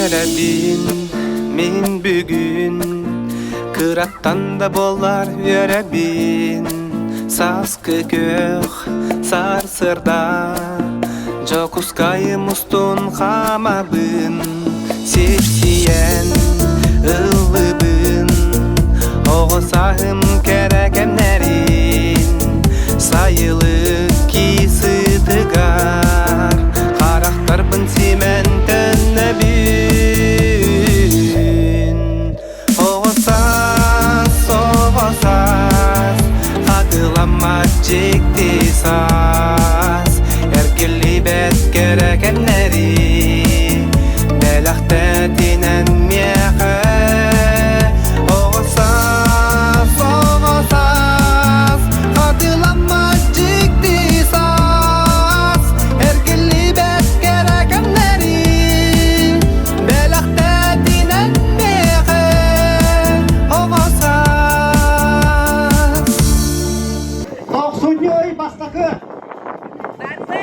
Үөрэбин мин бүгүн, кыраттан да буоллар үөрэбин. Сааскы күөх сарсыарда Дьокуускайым устун хаамабын, сипсийэн ыллыбын. Оҕо сааһым кэрэ кэмнэрин сайылык кии сытыгар харахтарбын симэн төннөбүн. Оҕо саас, оҕо саас, хатыламмат дьикти саас, эргиллибэт кэрэ кэмнэри бэлэхтэтинэн миэхэ. Оҕо саас, оҕо саас, хатыламмат дьикти саас, эргиллибэт кэрэ кэмнэри бэлэхтэтинэн миэхэ. Оҕо саас. Тохсунньу ый бастакы.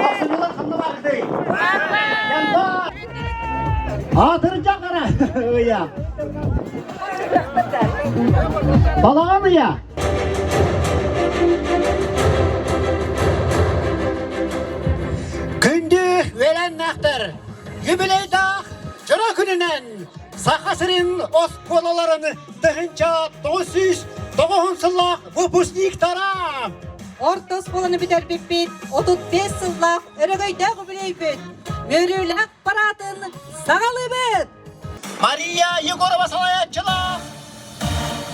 Тохсунньулар ханна бардый? Атырдьах ара ыйа. Балаҕан ыйа. Күндү үөлээннээхтэр, юбилейдаах дьоро күнүнэн Саха сирин оскуолаларын 1909 сыллаах выпускниктара! Орто оскуоланы бүтэрбиппит 35 сыллаах өрөгөйдөөх үбүлүөйбүт үөрүүлээх параатын саҕалыыбыт! Мария Егорова салайааччылаах,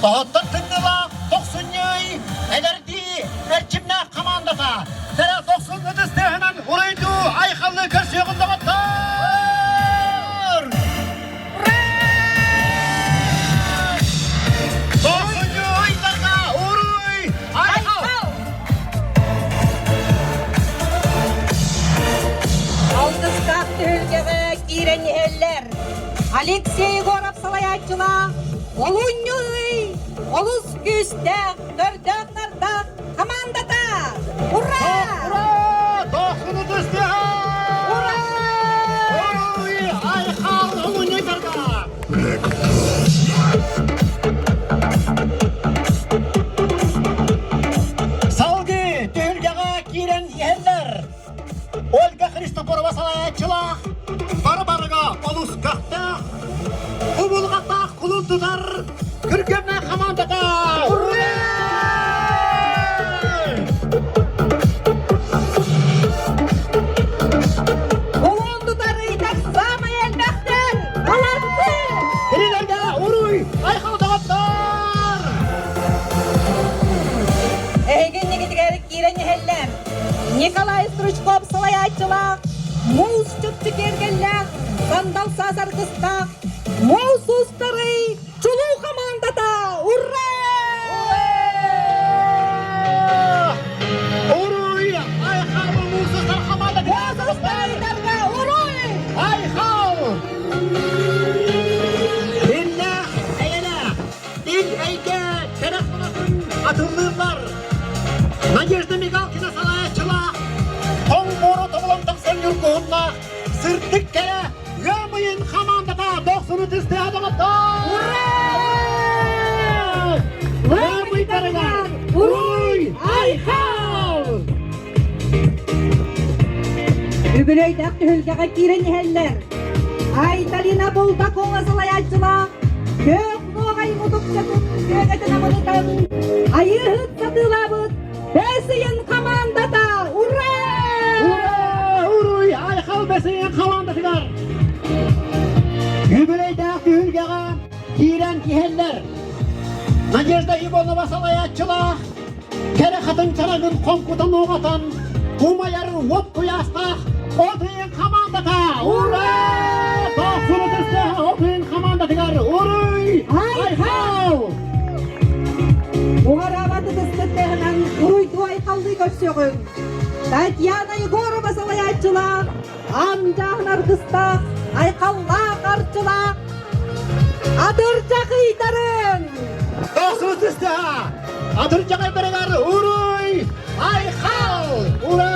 Тоһоттор тымныылаах тохсунньуй эдэрдии эрчимнээх хамаандата сэрэ тохсун ытыс тыаһынан уруйдуу айхаллыы көрсүөҕүн доҕоттор! Тохсунньу ыйдарга уруй айхал! Алгыстаах түһүлгэҕэ киирэн иһэллэр Алексей Егоров салайааччылаах Олунньу ый олус күүстээх, көрдөөх-нардаах хамаандата! Ура! Ура! Тохсуну түстүһэ! Ура! Уруй! Айхал олунньуйдарга! Салгыы түһүлгэҕэ киирэн иһэллэр. Ольга Христофорова салайааччылаах бары-барыга олус көхтөөх, кубулҕаттаах кулун тутар күргүөмнээх хамаандата! Ура! Кулун тутар ыйдар саамай элбэхтэр! Молодцы! Кинилэргэ уруй! Айхал доҕоттор! Эһиги иннигитигэр киирэн иһэллэр. Николай Стручков салайааччылаах, муус чопчу киэргэллээх, сандал саас аргыстаах, муус устарый чулуу хамаандата! Ура! Уруй! Айхал муус устар хамаандата! Муус устарыйдарга уруй! Айхал! Иллээх, эйэлээх, ил эйгэ кэрэх мунатын атыллыыллар. Надежда Мигалкина салайааччылаах, тоҥ муора тобулан тахсан ньургуһуннаах сырдык кэрэ ыам ыйын хамаандата дохсуну түстүһэ доҕоттор! Ура! Ыам ыйдарыгар уруй айхал! Үбүлүөйдээх түһүлгэҕэ киирэн иһэллэр. Айталина Булдакова салайааччылаах Күөх нуоҕай мутукчатын күөгэтин амырытан Айыыһыт сатыылаабыт Бэс ыйын хамаандата ура! Ура! Уруй! Айхал бэс ыйын хамаандатыгар! Үбүлүөйдээх түһүлгэҕэ киирэн иһэллэр. Надежда Иванова салайааччылаах кэрэ хатын чарагын хоҥкутан уоҕатан умайар уот куйаастаах от ыйын хамаандата ура! Тохсуну түстээх от ыйын хамаандатыгар уруй! Айхал! Уҕараабат ытыспыт тыаһынан уруйдуу айхаллыы көрсүөҕүҥ. Татьяна Егорова салайааччылаах, андьаһын аргыстаах, айхаллаах арчылаах Атырдьах ыйдарын! Тохсуну түстээх Атырдьах ыйдарыгар уруй! Айхал! Ура!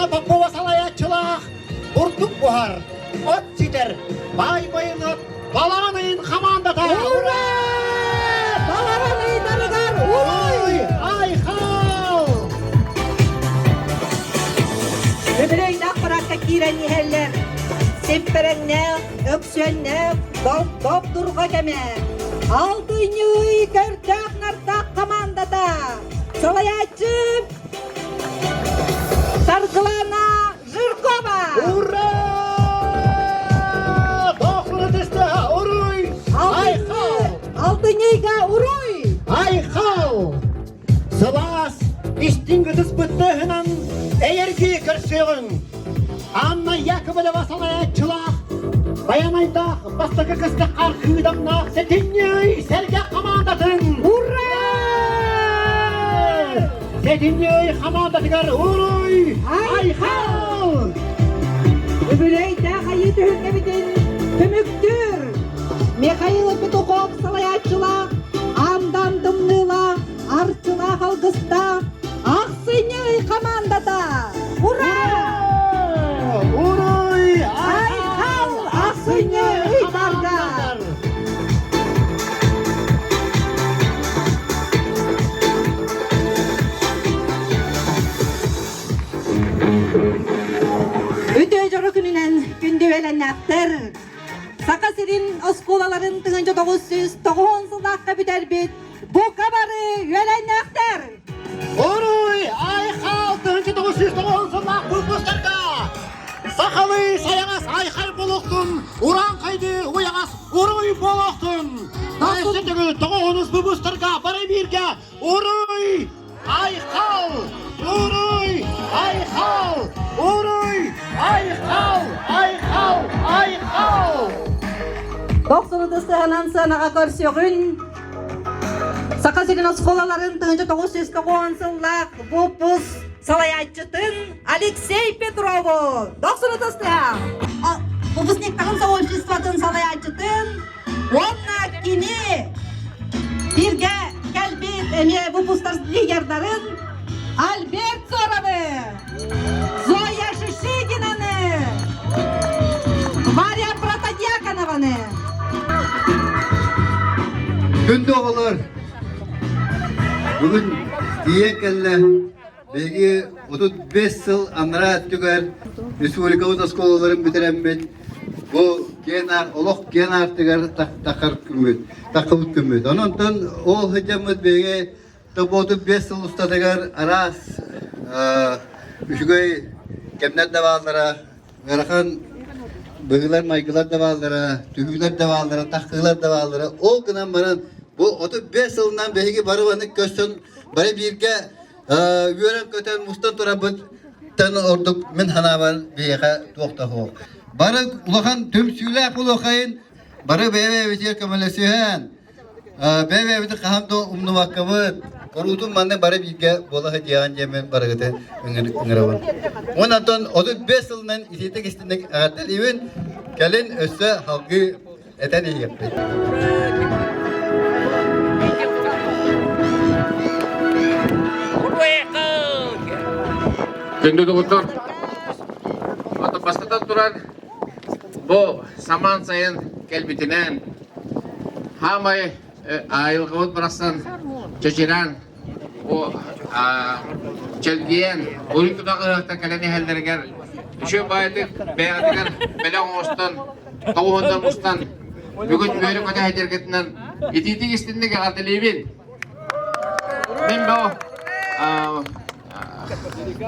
Татьяна Попова салайааччылаах бурдук буһар, от ситэр, баай байылыат балаҕан ыйын хамаандата! Ура! Балаҕан ыйдарыгар уруй! Айхал! Үбүлүөйдээх параакка киирэн иһэллэр. Сиппэрэҥнээх, өксүөннээх, доп-доп дурҕа кэмэ. Алтынньы ый көрдөөх-нардаах хамаандата. Салайааччы Саргылана Жиркова! Ура! Дохлуна түстэ! Уруй! Айхал! Алтынньыга уруй! Айхал! Сылаас, истиҥ ытыспыттыһынан эйэргии көрсүөҕүҥ! Анна Яковлева салайааччылаах, Байанайдаах бастакы кыстыккар кыыдамнаах сэтинньи сэргэх хамаандатын! Ура! Сэтинньи хамаандатыгар уруй! Айхал! Үбүлүөйдээх айыы түһүлгэбитин түмүктүүр Михаил Петухов салайааччылаах Аандан тымныылаах Арчылаах алгыстаах Ахсынньы ый хамаандата! Ура! Уруй! Айхал Ахсынньы ыйдарга! Үтүө дьоро күнүнэн күндү үөлэннээхтэр! Саха сирин оскуолаларын 1990 сыллаахха бүтэрбит Бука бары үөлэннээхтэр! Уруй! Айхал 1990 сыллаах выпустарга! Сахалыы сайаҕас айхал буолуохтун, урааҥхайдыы уйаҕас уруй буолуохтун! Өссө төгүл тоҕуһунус выпустарга бары бииргэ уруй! Айхал! Уруй! Айхал! Уруй! Айхал! Айхал! Айхал! Тохсунуту сыһанан сыанаҕа көрсүөҕүн Саха сирин оскуолаларын 1990 сыллаах выпуск салайааччытын Алексей Петрову Дохсунуту сыһа выпускниктарын сообществотын салайааччытын уонна кини бииргэ кэлбит эмиэ выпустар лидердарын Альберт Соровы, Зоя Шишигинаны, Варя Протодьяконованы. Күндү оҕолор, бүгүн тиийэн кэллэ Биһиги 35 сыл анараа өттүгэр республикабыт оскуолаларын бүтэрэммит, бу киэн олох киэн аартыгар таххар күммүт, таххыбыт күммүт. Онон ол сылдьаммыт биһиги 35 сыл устатыгар араас үчүгэй кэмнэр да бааллара, ыарахан быһыылар-майгылар да бааллара, түһүүлэр да бааллара, таххыылар да бааллара. Ол гынан баран бу 35 сылынан биһиги бары маннык көрсөн, бары бииргэ үөрэн-көтөн мустан турарбыт ордук мин санаабар биһиэхэ туох да суох. Бары улахан түмсүүлээх улахайын, бары бэйэ-бэйэбитигэр көмөлөсүһэн, бэйэ-бэйэбитин хаһан да умнубаккабыт, куруутун манна бары бииргэ буола сылдьыаҕын диэммин барыгытын ыҥырабын. Уонна онтон 35 сылынан итиитик истинник эҕэрдэлиибин, кэлин өссө салгыы этэн иһиэхпит. Күндү доҕоттор, бастатан туран бу самаан сайын кэлбитинэн хаамай айылҕабыт барахсан чэчирээн бу чэлгийэн уруй тутах ыһыахтан кэлэн иһэллэригэр үчүгэй баайдык бэйэҕитигэр бэлэх оҥостон тоҕуһунан мустан бүгүн үөрэ-көтө сылдьаргытынан итиитик истинник эҕэрдэлиибин. Мин бу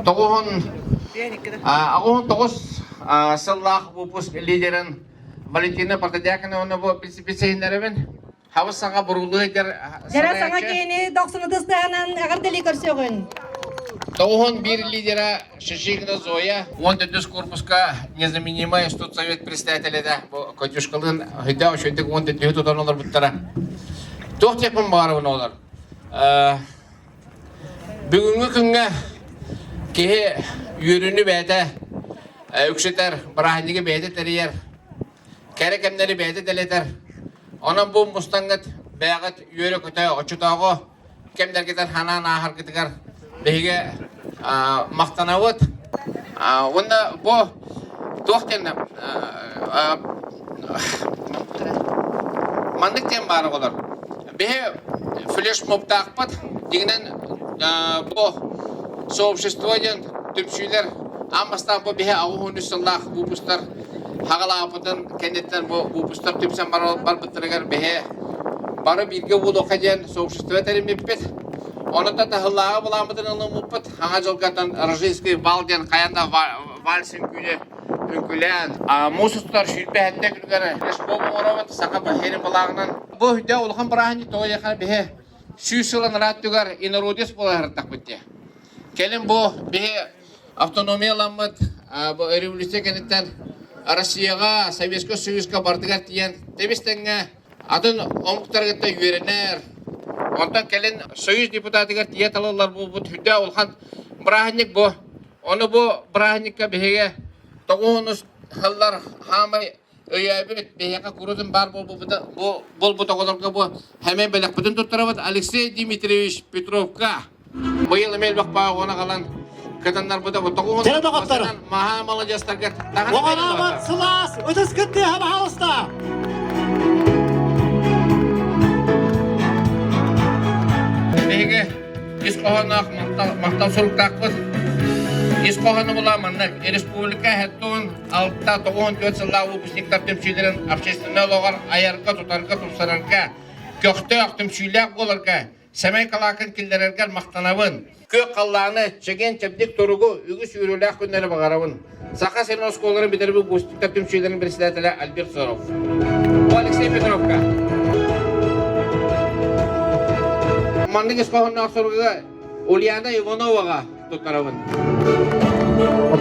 тоҕуһун аҕыһын тоҕус сыллаах выпуск лидерин Валентина Протодьяконованы бу билсиһиннэрэбин. Хабыс саҥа буруулуу сылдьар Дьэрэ саҥа киһини дохсунутустаһынан эҕэрдэлии көрсүөҕүн. Тоҕуһун биир лидера Шишигина Зоя, 14 корпуска незаменимая студсовет председателя да бу Катюшкалыын хайдах үчүгэйдик 14 тутан олорбуттара. Туох диэхпин баҕарабын олор. Бүгүҥҥү күҥҥэ киһи үөрүүнү бэйэтэ үксэтэр, бырааһынньыгы бэйэтэ тэрийэр, кэрэ кэмнэри бэйэтэ дэлэтэр. Онон бу мустаҥҥыт бэйэҕит үөрэ-көтө оччотооҕу кэмнэргитин ханаан ааһаргытыгар биһиги махтанабыт. Уонна бу туох диэн маннык диэн баар оҕолор. Биһи флешмобтаахпыт дьиҥинэн бу сообщество диэн түмсүүлэр аан бастаан бу биһи 83 сыллаах выпустар хаҕалаабытын кэнниттэн бу выпустар түмсэн барбыттарыгар биһи бары бииргэ буолуохха диэн сообщество тэриммиппит. Онон таһыллааҕы былааммытын ылыммыппыт. Хаҥа дьылгаттан Рожинский бал диэн хайан да вальс үҥкүүнү үҥкүүлээн муус устар 27 күнүгэр флешмоб оҥоробут саха бэһиэрин былааҕынан. Бу үһдэ улахан бырааһынньык тоҕо диэхэ биһи 100 сыл анараа өттүгэр инородец буола сырыттахпыт дии. Кэлин бу биһи автономия ыламмыт бу революция кэнниттэн Россияҕа, Советскай Союзка бардыгар тиийэн тэбис-тэҥҥэ атын омуктаргытта үөрэнэр, онтон кэлин Союз депутатыгар тиийэ талыллар буолбут үрдэ улахан бырааһынньык бу. Ону бу бырааһынньыкка биһиги тоҕуһунус сыллар хаамай өйөөбүт, биһиэхэ курутун баар буолбута бу буолбут оҕолорго бу хэмэ бэлэхпитин туттарабыт Алексей Дмитриевич Петровка. Быйыл эмиэ элбэх баа оҕону аҕалан кытыннарбыта бу тоҕуһун Дьэ, доҕоттор! маһаа маладьыастарга Оҕонообут сылаас ытыскыт тыаһа баһаалыста! Биһиги ис хоһооноох махтал суруктаахпыт. Ис хоһооно була маннык республика хэттуун 6-94 сыллаах выпускниктар түмсүүлэрин общественнай олоҕор айарга, тутарга, тупсарарга, көхтөөх, түмсүүлээх буоларга Сэмэй Калаакын киллэрэргэр махтанабын. Күөх халлааны, чэгиэн-чэбдик туругу, үгүс үөрүүлээх күннэри баҕарабын. Саха сирин оскуолаларын бүтэрбит выпускниктар түмсүүлэрин председателэ Альберт Соров. Бу Алексей Петровка. Маннык ис хоһоонноох суругу Ульяна Ивановаҕа туттарабын.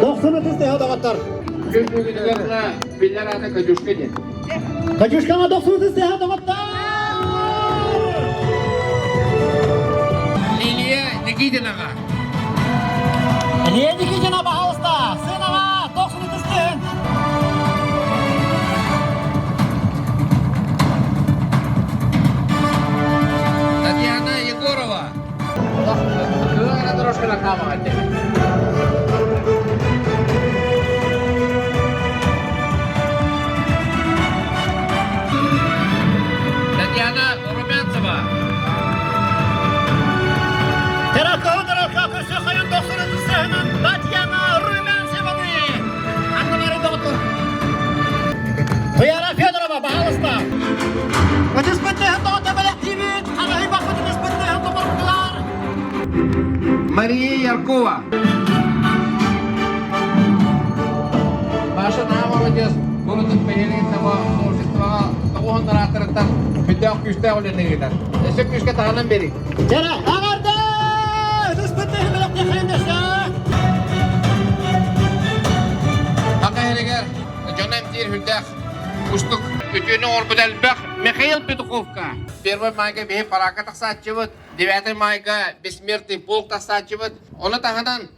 Дохсун ытыс тыаһа доҕоттор. Күн бүгүнүгэр биллэр аата Кадюшка диэн. Кадюшкаҕа дохсун ытыс тыаһа доҕоттор! Лилия Никитинаҕа. Лилия Никитина, пожалуйста, сыанаҕа дохсун ытыс тыаһын. Татьяна Егорова. Кыра дорожкана хаамаҕа Татьяна Румянцева. Татьяна Румянцеваны! Туяра Федорова, пожалуйста! Мария Яркова. Маша наһаа молодец. Курутун бэйэлин того сообществоҕа тоҕуһуннар ааттарыттан бүтээх күүстээх үлэни ыытар. Өссө күүскэ таһынан бери. Дьэрэ, аҕарда! Ытыспытын бэлэхтиэххин Аха иһигэр дьоно эмтиир үрдээх кустук үтүөнү оҥорбут элбэх Михаил Петуховка. Первый майга биһи парака тахсааччыбыт, девятый майга бессмертный полк тахсааччыбыт. Ону таһынан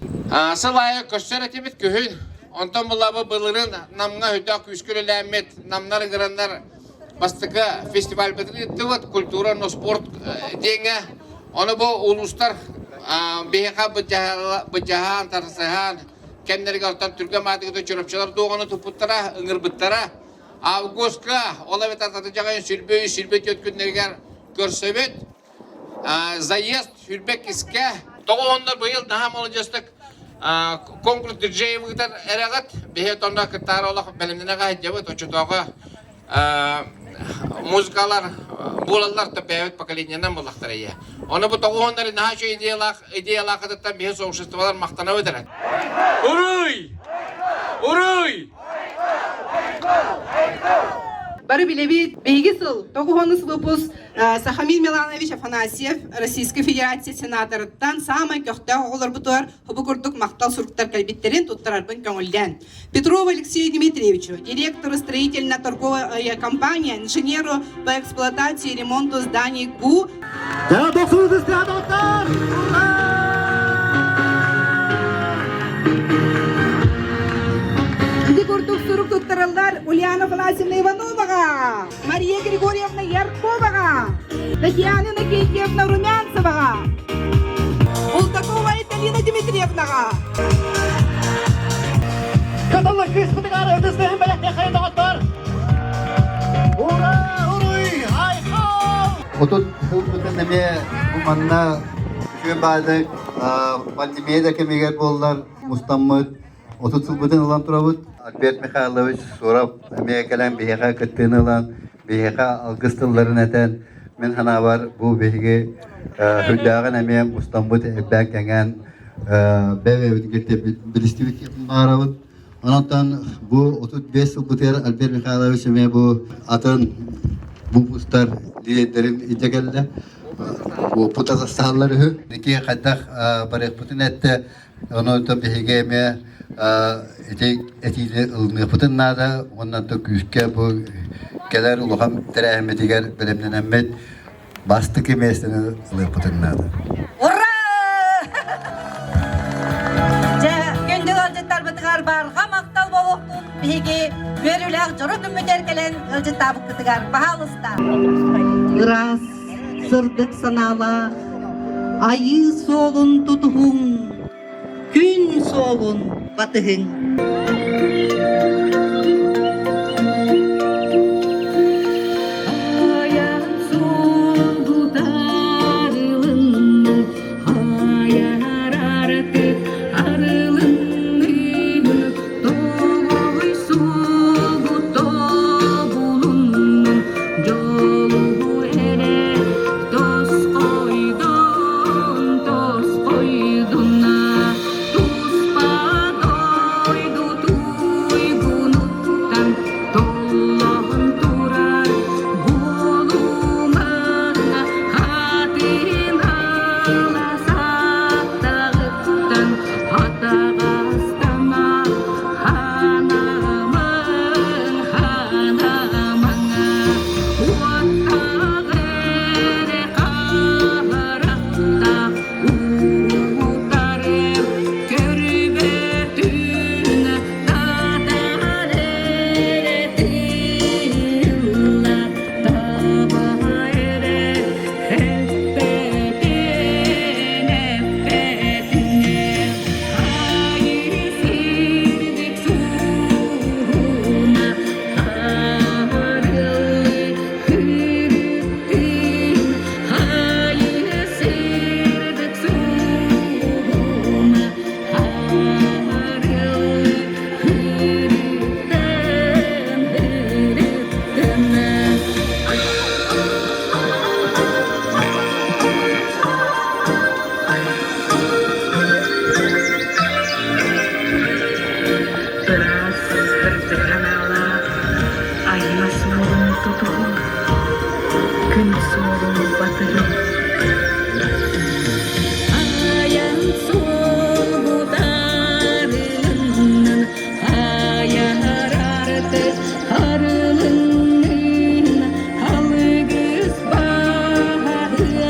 сыл аайы көрсөр этибит күһүн. Онтон булабы былырын Намҥа үрдээх күүскэ үлэлээммит, намнар ыҥыраннар бастакы фестивальбытын ыыттыбыт, культура, но спорт диэҥҥэ. Ону бу улуустар биһиэхэ быдьаһаан, тарсыһаан, кэмнэригэр оттон түргэн маатыгыта чурапчылар дуоҕаны туппуттара, ыҥырбыттара. Августка, ол эбэтэр татыдьаҕайын сүрбэ үс, 24 күннэригэр көрсөбүт. Заезд сүрбэ кискэ. Тоҕо онно быйыл наһаа молодежтык конкурс диджеев ыытар эрэҕит. Биһи тонно кыттаары олох бэлэмнэнэ хаһыдьабыт. Оччотооҕу музыкалар буолаллар да бэйэбит поколениенан буоллахтара ийэ. Ону бу тоҕуһуннары наһаа үчүгэй идеялаах идеялаахытыттан биһи сообществолар махтанабыт эрэ. Уруй! Уруй! Бары билэбит, биһиги сыл тоҕуһонус выпуск Сахамин Миланович Афанасьев Российской Федерация сенаторыттан саамай көхтөөх оҕолорбутугар хобу курдук махтал суруктар кэлбиттэрин туттарарбын көҥүллээн. Петров Алексею Дмитриевичу, директору строительно-торговая компания, инженеру по эксплуатации и ремонту зданий ГУ. Да, доктор! Ити курдук сурук туттараллар Ульяна Афанасьевна Ивановаҕа, Мария Григорьевна Ярковаҕа, Татьяна Иннокентьевна Румянцеваҕа, Бултакова Айталина Дмитриевнаҕа. кыыспытыгар ытыс тыаһын бэлэхтиэххэ доҕоттор! Ура! Уруй! Айхал! 30 сылбытын эмиэ бу манна үчүгэй баайдык пандемия да кэмигэр буоллар мустаммыт 30 сылбытын ылан турабыт. Альберт Михайлович Суров эмиэ кэлэн биһиэхэ кыттыыны ылан, биһиэхэ алгыс тылларын этэн, мин санаабар бу биһиги сүрдээҕин эмиэ мустаммыт элбээн кэҥээн бэйэ-бэйэбитин кытта билистибит баарабыт. Онон бу 35 сылбытыгар Альберт Михайлович эмиэ бу атын выпустар лидердэрин илдьэ кэллэ. Уопут атастаһаллар үһү. Ити хайдах барыахпытын эттэ, ону биһиги эмиэ ити этиини ылыныахпытын наада уонна күүскэ бу кэлэр улахан тэрээһиммитигэр бэлэмнэнэммит бастакы миэстэни ылыахпытын наада. Ура! Дьэ, күндү ыалдьыттарбытыгар барҕа махтал буолуохтун биһиги үөрүүлээх дьоро күммүтэр кэлэн ыалдьыттаабыккытыгар баһаалыста. Ыраас, сырдык санаалаах, айыы суолун тутуһуҥ, күн суолун батыһыҥ. Ыраас, сырдык санаалаах айыы суолун тутуһуҥ, күн суолун батыһыҥ. Айан суолгутарылыннын, айарарты арылыннын, алгыс баһыланнын, алгыс алы көтөхтөн көтөхтүн, айан суолгутарылыннын, айарарты арылыннын, алгыс баһыланнын,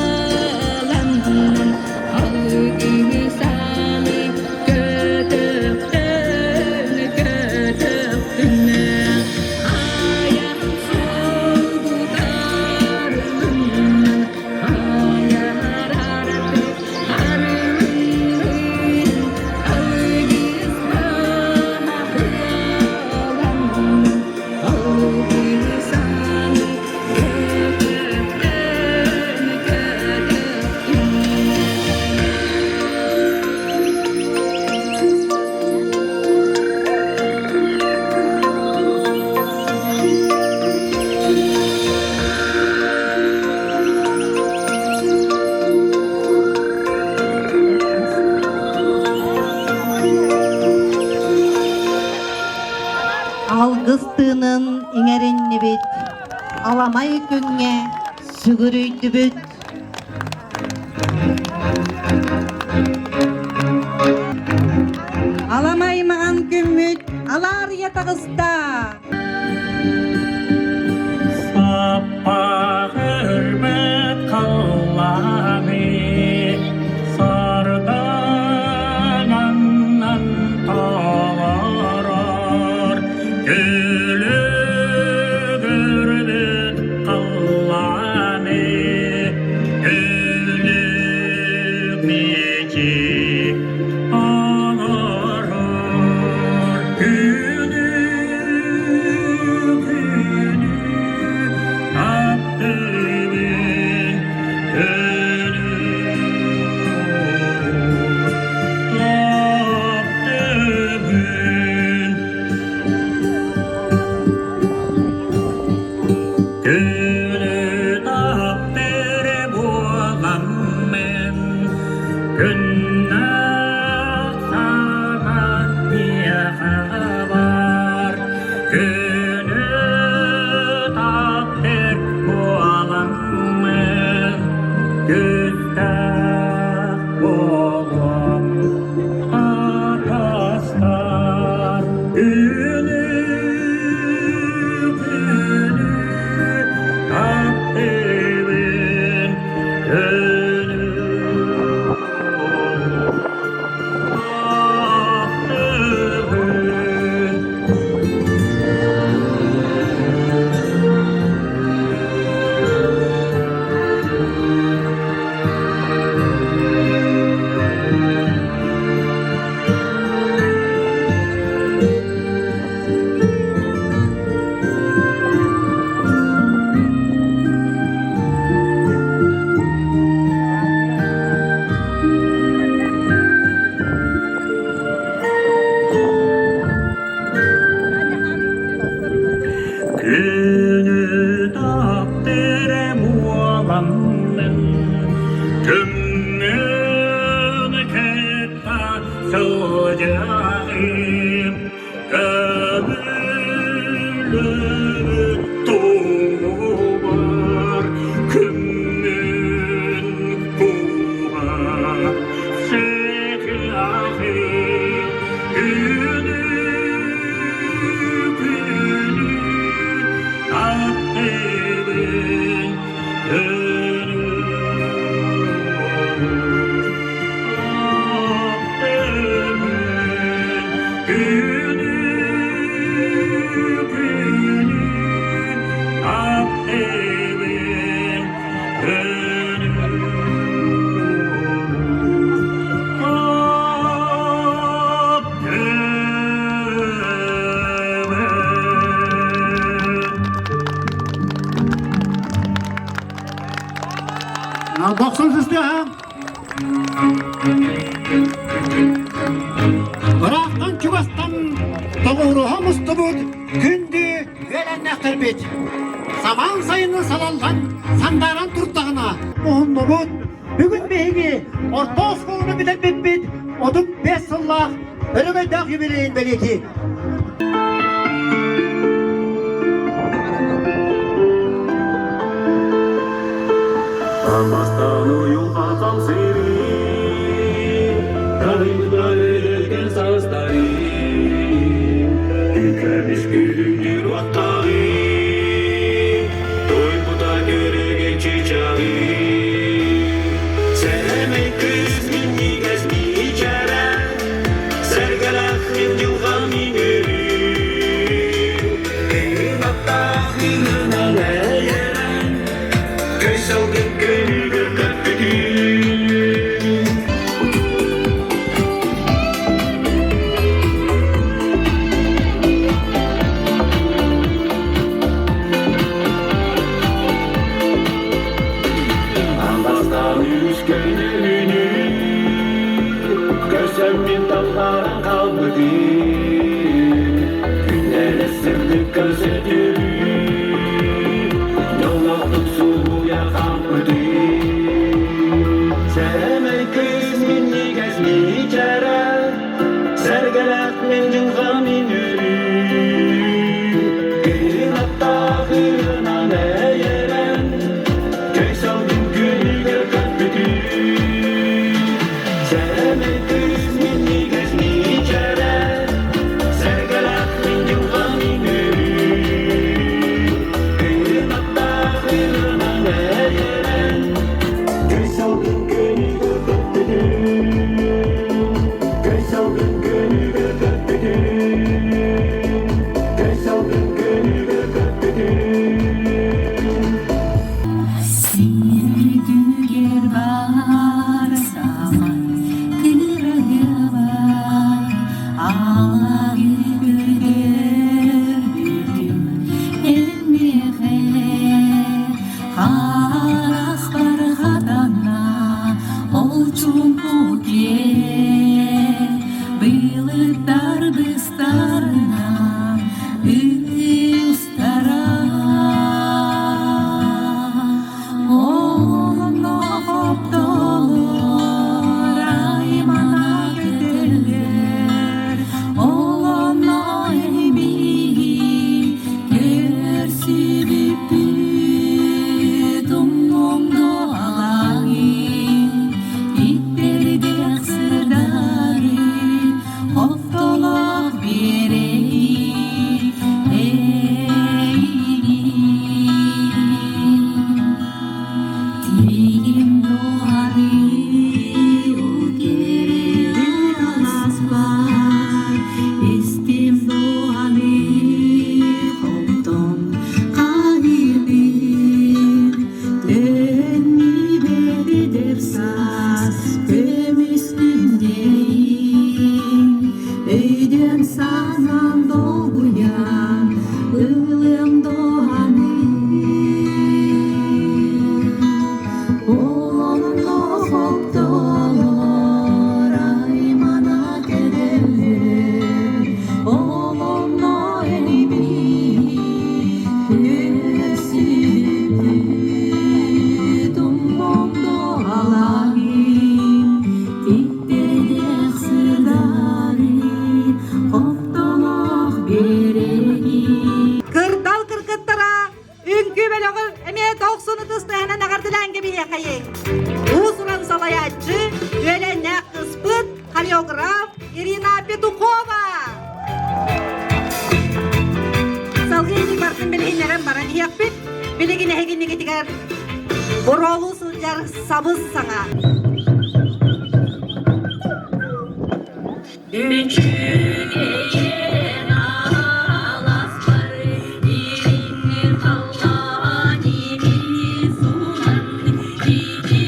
алгыс алы көтөхтөн көтөхтүн. Алгыс тыынын иҥэриннибит, аламай күҥҥэ сүгүрүйдүбүт. Аламай маҕан күммүт алаарыйа таҕыста. Саппаҕырбыт халлааны сардаҥаннан толорор Күлүгүрбүт халлааны өлүк мичик оҥорор. Күнү таптыр буоламмын, күннээх санаан миэхэ бар. Күнү таптыр буоламмын, күстээх буолуом атастар. Күнү, күнү таптыыбын, күнү таптыыбын. Күнү таптыр буоламмын, күммүн кытта сылдьаҕым, көбүлүбүт туһугар күммүн куһа сытыаҕым, күнү күнү таптыыбын, күнү таптыыбын, күнү күнү таптыыбын, күнү таптыыбын. Дохсун сыстыаха. Ыраахтан чугастан тоҕуоруһа мустубут күндү үөлэннэхтэрбит. Самаан сайыны салаллан сандааран турдаҕына уһуннубут. Бүгүн биһиги орто оскуоланы бүтэрбиппит 35 сыллаах өрөгөйдөөх юбилейин бэлиэтиир. Амастан уйулҕатан сирин, Тайда өлөргөн састарын, Үкэбис күлүмнүүр уоттарын, Тойбута көрөгөн чычагын. Сэмэй кыз минньигэс мичээрэ, Сэргэлэх мин дьылҕам минүрүн, Кыынаттаах ырынан эйэрэн, Көй салгын күнүгэр көппүтүн. Амбастан үс көнүлүнү Көрсөммүн талларан қалбытын Күннері сырдык көрсөтүрүн. Көсүбүт уммомдо алагин, Титтедех сыдары, Хоптолох береги. Кырдал кыргыттара үҥкүү бөлөҕү эмиэ дохсун ытыс тыаһынан эҕэрдэлээн кэбиһиэхэйиҥ. Уус-уран салайааччы, үөлэннээх кыспыт, хореограф Ирина Петухова. Салгыы инник барытын билиһиннэрэн баран иһиэхпит. Билигин эһигиннигитигэр буруолуу сылдьар сабыс саҥа. Үчүгэйин аласпар илиҥҥи халлаан ибили суунан ити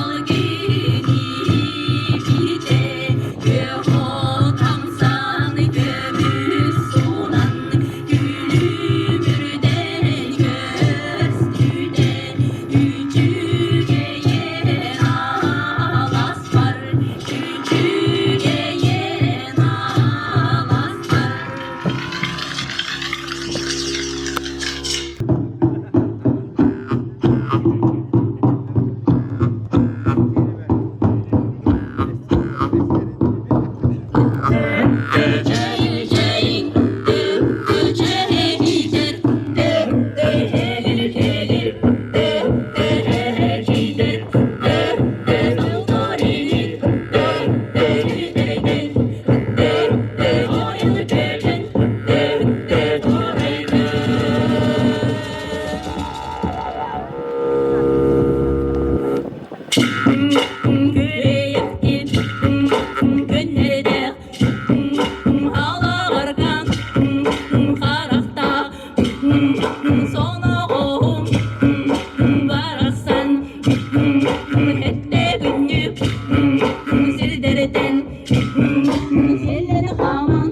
алгыны бите күөх от хамсан көмүс суунан күлүмүрдэн көстүтэ үчүгэйин аласпар Үчүгэйин аласпар. Алағарған қарақта соноғым барахсан күннүк сирдерден сиэллэри хааман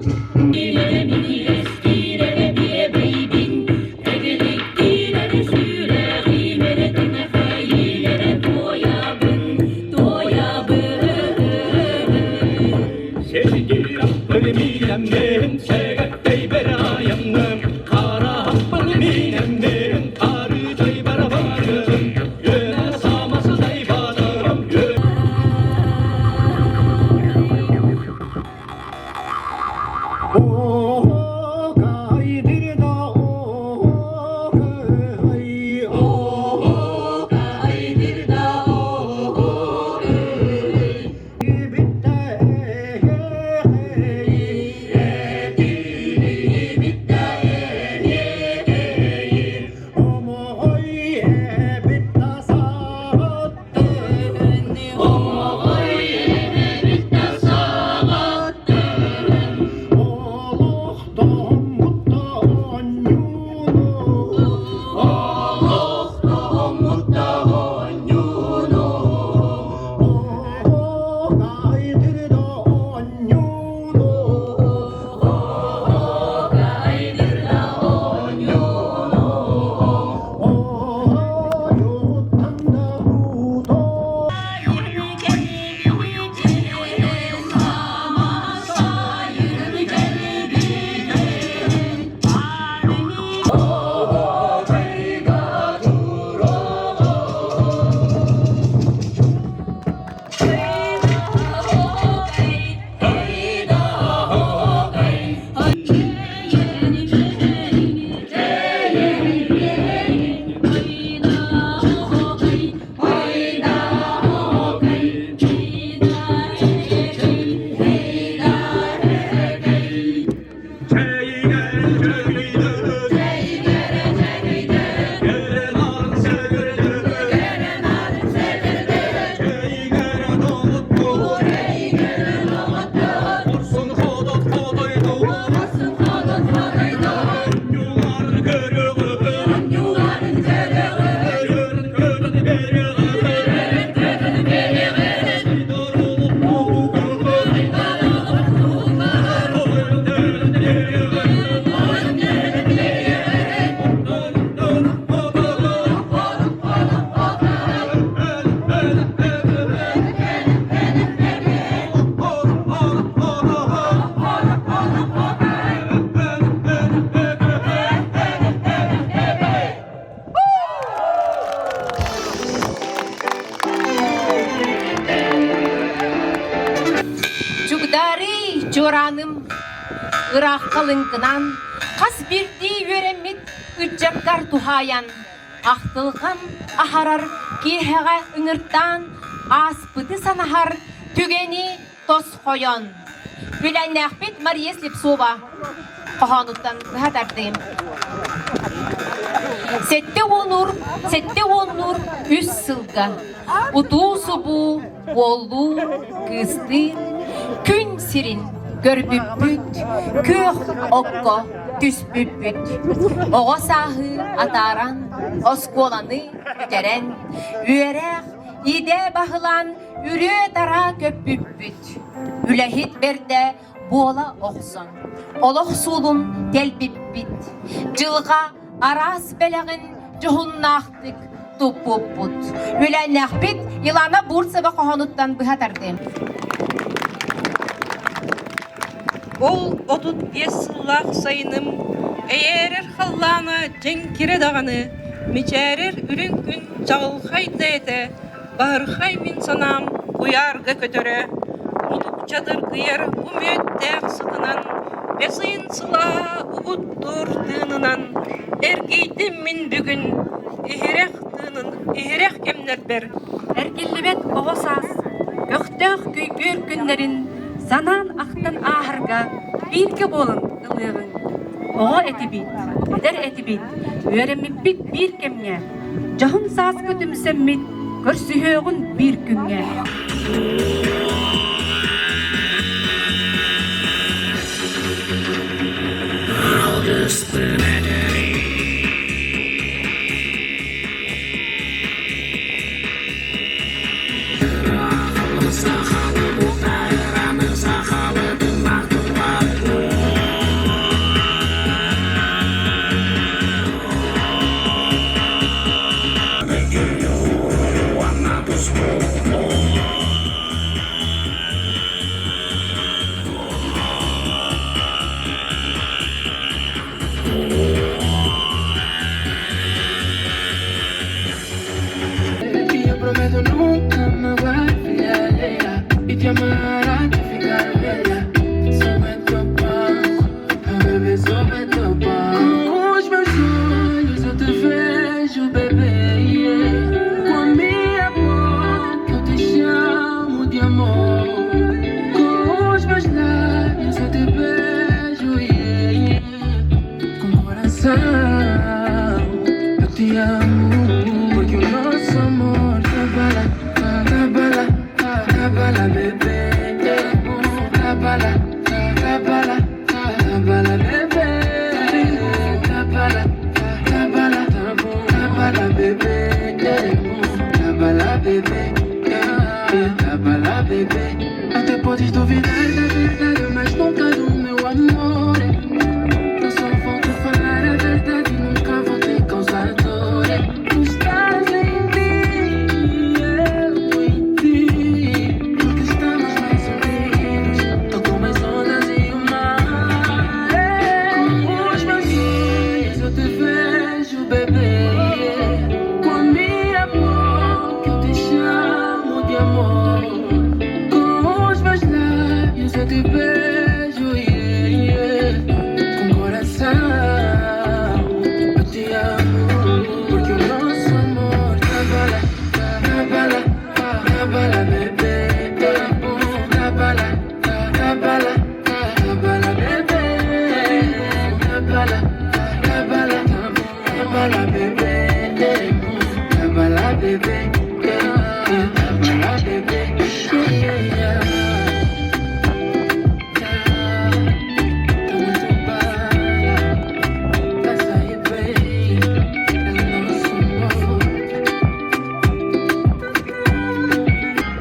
ыраахха лыҥкынаан, хас биирдии үөрэммит ыччаккар туһаайан, ахтылҕан аһарар киэһэҕэ ыҥыртаан, ааспыты санаһар түгэни тосхойон. Үлэннээхпит Мария Слепцова хоһоонуттан быһа тардыым. 70-уур, 70-уур үс сылга утуу-субуу уоллуу кыыстыын күн сирин көрбүппүт, күөх окко түспүппүт. Оҕо сааһы атааран, оскуоланы бүтэрэн, үөрэх, идэ баһылаан үрүө-тараа көппүппүт. Үлэһит бэрдэ буола охсон, олох суолун тэлбиппит. Дьылҕа араас бэлэҕин дьоһуннаахтык туппуппут. Үлэннэхпит Илана Бурцева хоһоонуттан быһа тардыым. Ол 35 сыллаах сайыным эйээрэр халлаана дьэҥкирэ даҕаны, мичээрэр үрүҥ күн чаҕылхай да этэ, Баһырхай мин санаам куйаарга көтөрө, мутукча дыргыйар бу мүөттээх сытынан, бэс ыйын сылаа угуттуур тыынынан эргийдим мин бүгүн иһирэх тыынын иһирэх кэмнэрбэр. Эргиллибэт оҕо саас көхтөөх күйгүөр күннэрин санаан ахтан ааһарга бииргэ буолан ылыаҕыҥ. Оҕо этибит, эдэр этибит, үөрэммиппит биир кэмҥэ Дьоһун сааскы түмсэммит, көрсүһүөҕүн биир күҥҥэ.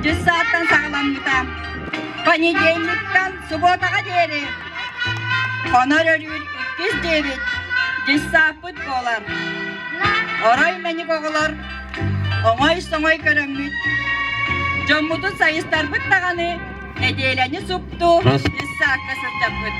Дьыссааттан саҕаламмыта. Понедельниктан субуотаҕа диэри хонор өрүүр иккис диэбит дьыссааппыт буолар. Орой мэник оҕолор оҥой-соҥой көрөммүт, дьоммутун сайыстарбыт даҕаны нэдиэлэни супту дьыссаакка сылдьаппыт.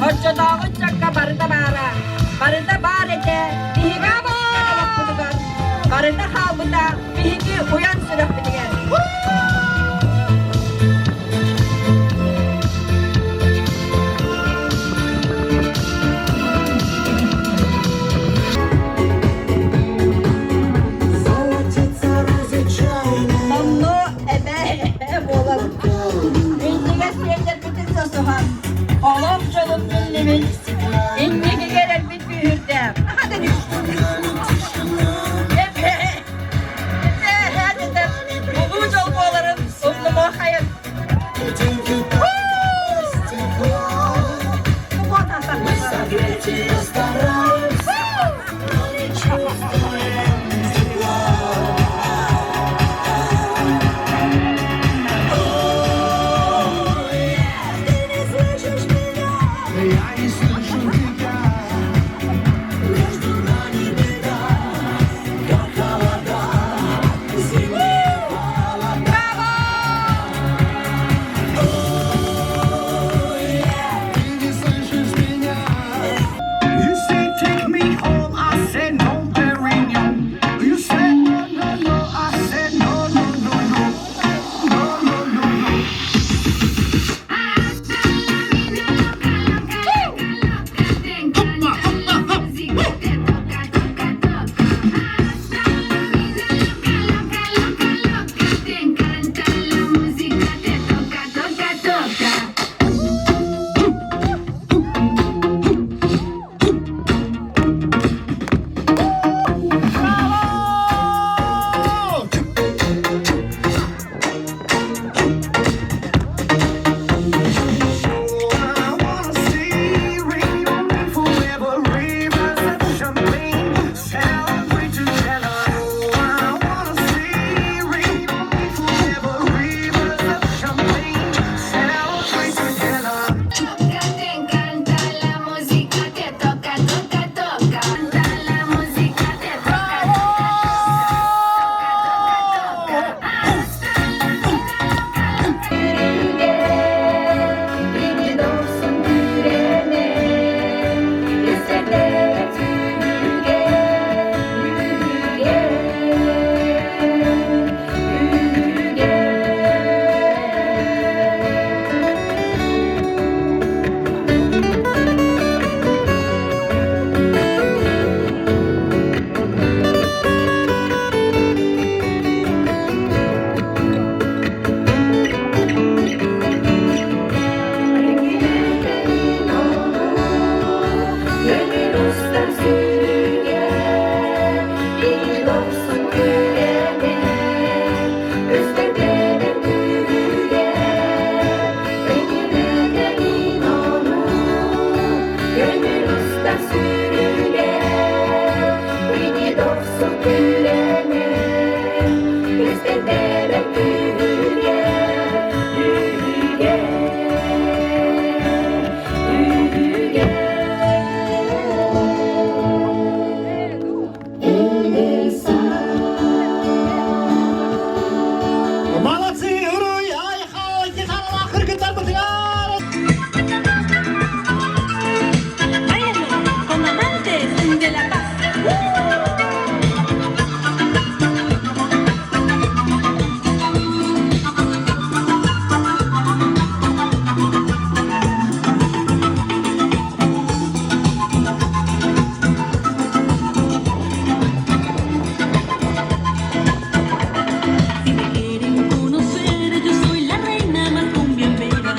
Оччотооҕу ыччакка барыта баара. Барыта баар этэ биһиги олохпутугар. Барыта хаалбыта биһиги уйан сүрэхпитигэр. Онно эбээ буолан иннигэ сиэннэрбитин сосуһан олох дьолун биллибит иннигигэр эрбит күүһүрдэ Улуу дьол буоларын умнумуохайын. Я не слышу тебя, между нами беда, как холода, зимние холода. Ты не слышишь меня. You say take me home, I said no, Perignon. You said no, no, no, I said no, no, no, no, no, no, no, no. I wanna see rain on me forever, rivers of champagne, celebrate together. I wanna see rain on me forever, rivers of champagne, celebrate together. Te encanta la música, te toca, toca, toca. La música te toca, toca, toca, toca. Hasta la vida loca, loca. Молодцы, уруй, айхал, гитаралаах кыргыттарбытыгар! Báilenlo con amantes de la paz. Si me quieren conocer, yo soy la reina más cumbiambera.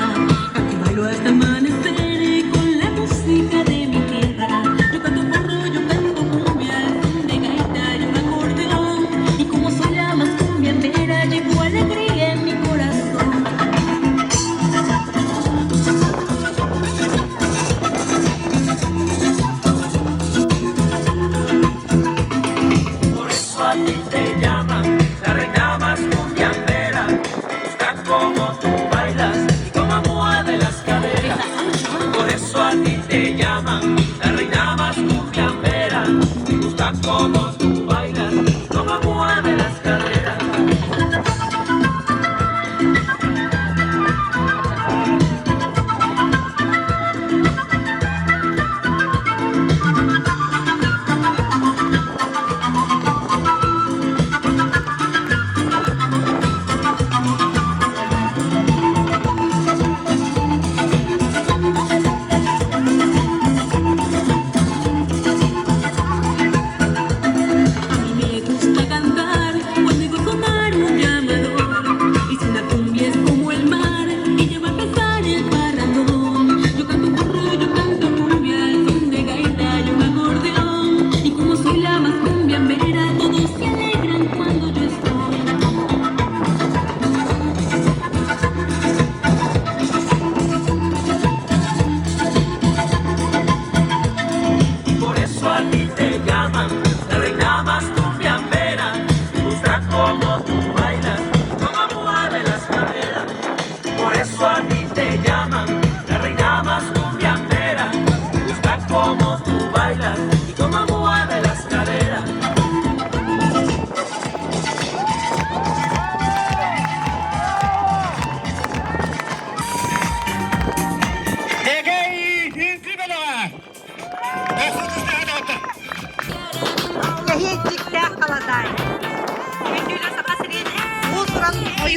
Aquí bailo hasta amanecer con la música de mi tierra. Yo canto porro, yo canto cumbia, son de gaita y un acordeón. Y como soy la más cumbiambera, llevo alegría en mi corazón. Por eso a ti te llaman la reina más cumbiambera. Busca cómo tú bailas y cómo mueve las caderas. Por eso a ti te llaman la reina más cumbiambera. Gusta cómo tú bailas y cómo mueve las caderas.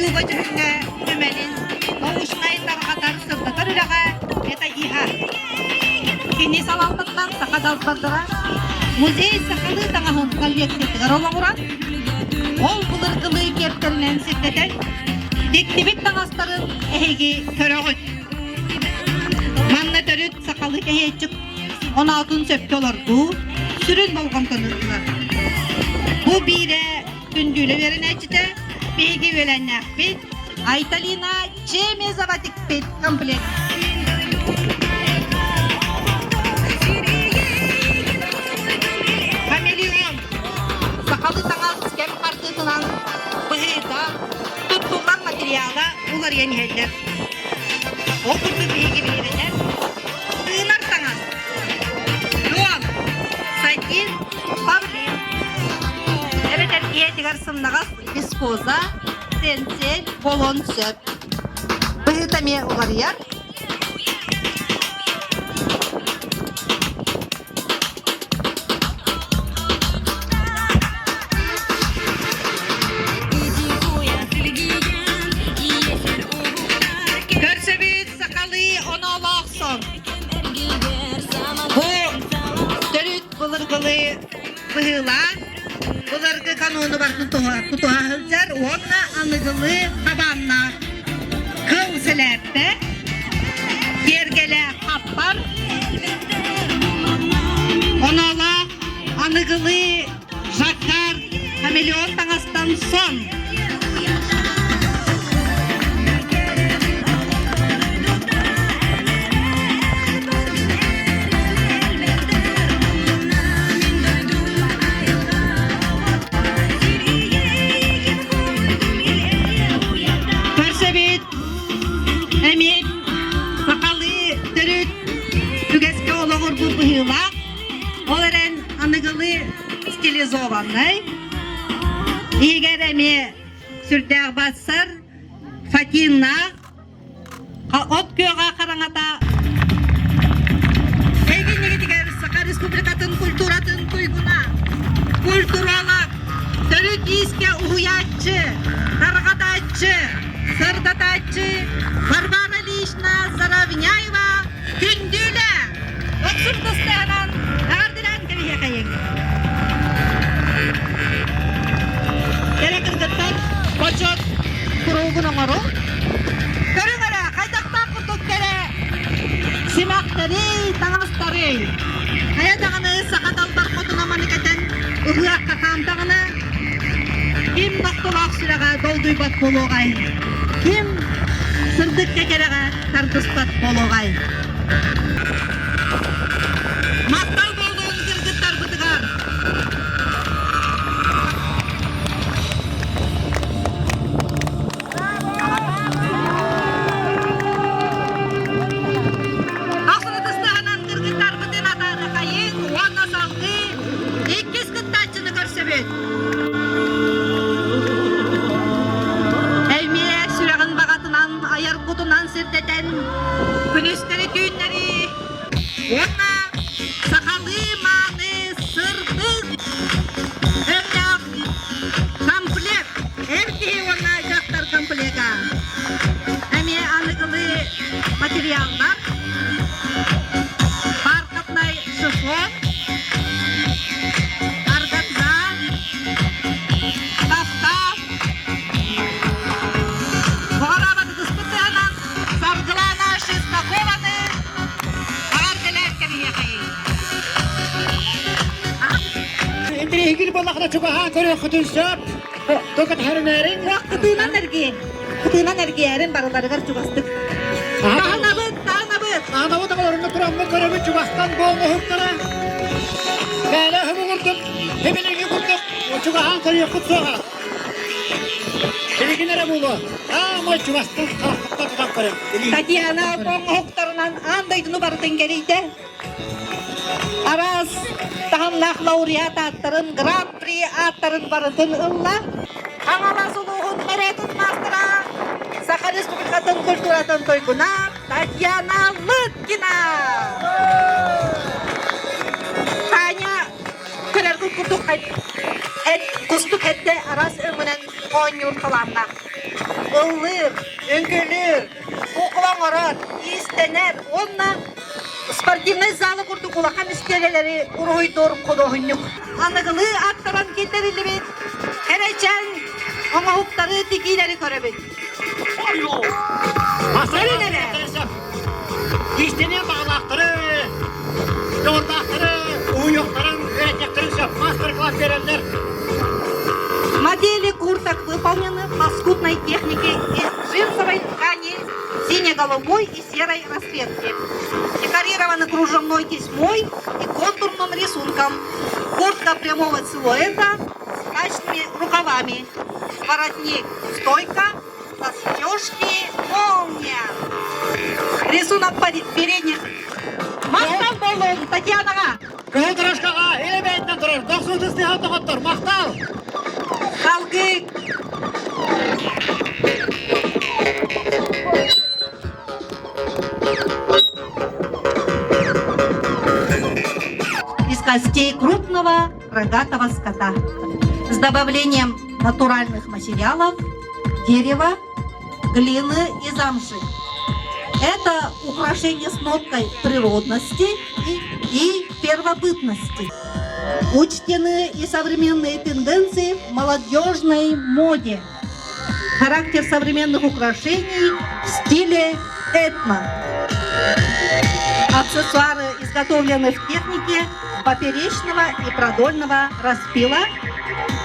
Ойууга-дьүһүҥҥэ түмэлин научнай тарҕатар сырдатар үлэҕэ методиһа. Кини салалтатынан саха далбардара музей сахалыы таҥаһын коллекциятыгар олоҕуран, ол былыргылыы киэптэринэн сирдэтэн, тиктибит таҥастарын эһиги көрөҕүт. Манна төрүт сахалыы кэһиэччик оноотун сөпкө олордуу сүрүн болҕомтону ылар. Бу биирэ Күндүүлэ үөрэнээччитэ, биһиги үөлээннээхпит Айталина Чемезова тикпит комплект. Хамелеон сахалыы таҥас кэм хартыытынан быһыыта, туттуллар материала уларыйан иһэллэр. Ол курдук биһиги биһирэнэр тыынар таҥас, луом, сатин, павлин. Эбэтэр ийэтигэр сымнаҕас вискоза, тенсель буолуон сөп. Быһыыта эмиэ уларыйар. Көрсөбүт сахалыы оноолоох сон. Бу төрүт былыргылыы быһыылаах, былыргы канону барытын тутуһа сылдьар уонна аныгылыы хабааннаах кыл сэлээппэ, киэргэлээх хаппар, оноолоох аныгылыы жаккар хамелеон таҥастан сон. Көрсөбүт эмиэ сахалыы төрүт үгэскэ олоҕурбут быһыылаах, ол эрэн аныгылыы стилизованнай, иһигэр эмиэ сүрдээх бассар, фатиннаах, От күөҕэ хараҥата Эйгиннигитигэр Саха Республикатын культуратын туйгуна, культуролог, төрүт иискэ уһуйааччы, тарҕатааччы, сырдатааччы Варвара Ильинична Заровняева күндүлэ! Охсун тустаһынан эҕэрдэлээн кэбиһиэхэйиҥ! Кэрэ кыргыттар бочуот куруугун оҥору. Көрүҥ эрэ, хайдахтаах курдук кэрэ симэхтэрий, таҥастарый. Хайа даҕаны саха далбар хотуна маны кэтэн ыһыахха хаамтаҕына, ким нохтолоох сүрэҕэ долгуйбат буолуоҕай? Ким сырдыкка кэрэҕэ тардыспат буолуоҕай? Махтал буолуун кыргыттарбытыгар! Ахсырытыстаһынан кыргыттарбытын атаарыхайын уонна салгыы иккис кыттааччыны көрсөбүт. Эмиэ сүрэҕин баҕатынан, айар кутунан сирдэтэн, күнүстэри-түүннэри уонна сахалыы мааны сырдык өҥнөөх комплект эр киһи уонна дьахтар комплега эмиэ аныгылыы материаллар бархатнай шифон органза тафта Баҕарабат ытыспыт тыаһынан Саргылана Шестакованы эҕэрдэлээн кэбиһиэхэйиҥ. Интириэһигир буоллахына чугаһаан көрүөххүтүн сөп. Токатһарынаарыҥ. Кытыынан эргиэн. Кытыынан эргиэрин барыларыгар чугастык. Таһынабыт, таһынабыт. Таһынабыт оҕолорунна тураммыт көрөбүт чугастан буолуһуктара. Бээлэ өһүм курдук, хибилиҥи курдук чугаһаан көрүөххүт суоҕа. Билигин эрэ буолуо. Аамай чугастан харахпыттан тутан көрөм. Татьяна оҥоһуктарынан аан дойдуну барытын кэрийдэ. Араас таһымнаах лауреат ааттарын, гран-при ааттарын барытын ылла. Хаҥалас улууһун норуотун маастара, Саха Республикатын культуратын туйгуна Татьяна Лыткина! Таня көрөргүт курдук эт кустук эрдэ араас өҥүнэн оонньуур талааннаах. Ыллыыр, үҥкүүлүүр, куукула оҥорор, иистэнэр уонна спортивнай залы курдук улахан истиэлэлэри уруһуйдуур худуоһунньук. Аныгылыы аттаран киллэриллибит кэрэчээн оҥоһуктары тигиилэри көрөбүт. Көрүн эрэ! Иистэнии баҕалаахтары, дьоҕурдаахтары, уһуйуохтарын, үөрэтиэхтэрин сөп. Мастер-класс биэрэллэр. Модели курток выполнены в лоскутной технике из джинсовой ткани сине-голубой и серой расцветки. Декорированы кружевной тесьмой и контурным рисунком. Куртка прямого силуэта с качными рукавами. Воротник стойка, застежки молния. Рисунок передних. Махтал болун, Татьянаға! Кыһыл дорожкаҕа илэ бэйэтинэн турар дохсун сыстыһан доҕоттор, махтал! Салгыы из костей крупного рогатого скота с добавлением натуральных материалов, дерева, глины и замши. Это украшение с ноткой природности и первобытности. Учтены и современные тенденции в молодежной моде. Характер современных украшений в стиле этно. Аксессуары изготовлены в технике поперечного и продольного распила,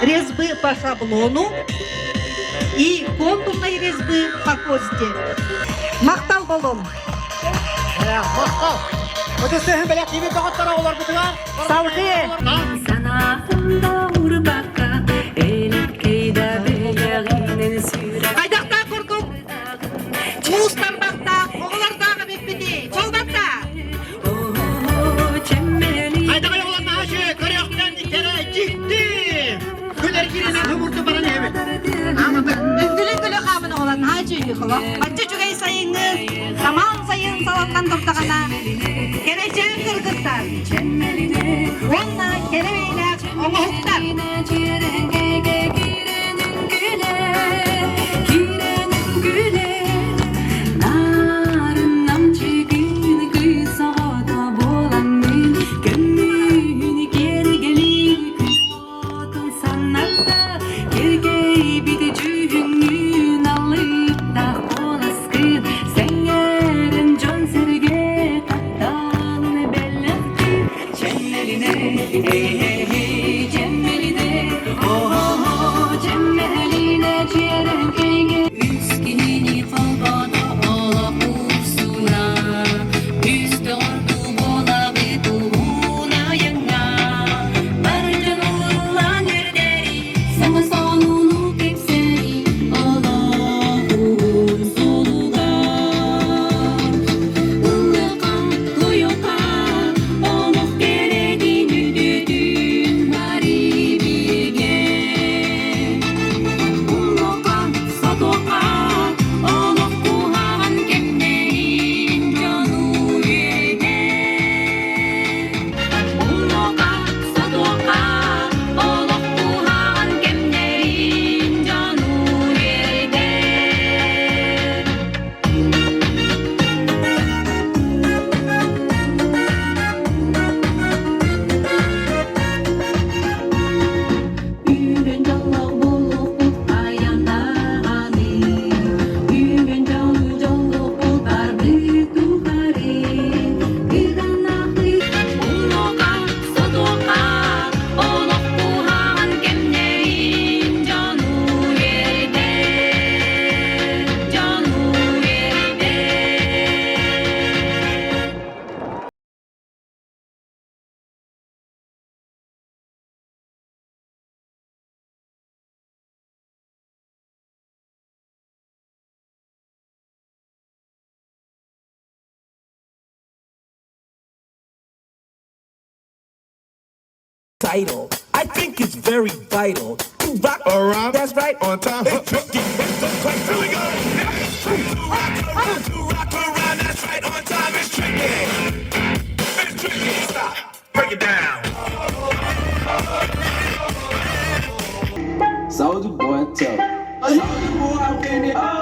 резьбы по шаблону и контурной резьбы по кости. Махтал болон! Махтал! Өтөстөһүн бэлэхтиибит доҕоттор оҕолорбутугар. Салгыы! Хайдахтаах курдук муус тарбахтаах оҕолордоох эбиппитий? Буолбатта! Хайдах оҕолор наһаа көрүөхтэн кэрэ дьикти! Күн эргииринэн хомурду баран иһэбит. Үҥкүлүн күлү хаамын оҕолор наһаа үчүгэй холох. Бачча үчүгэй сайыҥҥы самаан сайын салаллан турдаҕына кэрэчээн кыргыттар уонна кэрэ бэйэлээх оҥоһуктар. Title. I think it's very vital to rock around. That's right, on time. It's tricky. It's the place. Here we go. To rock around, to rock around. That's right, on time. It's tricky. It's tricky. Stop. Break it down. Soldier boy, tell. Soldier boy,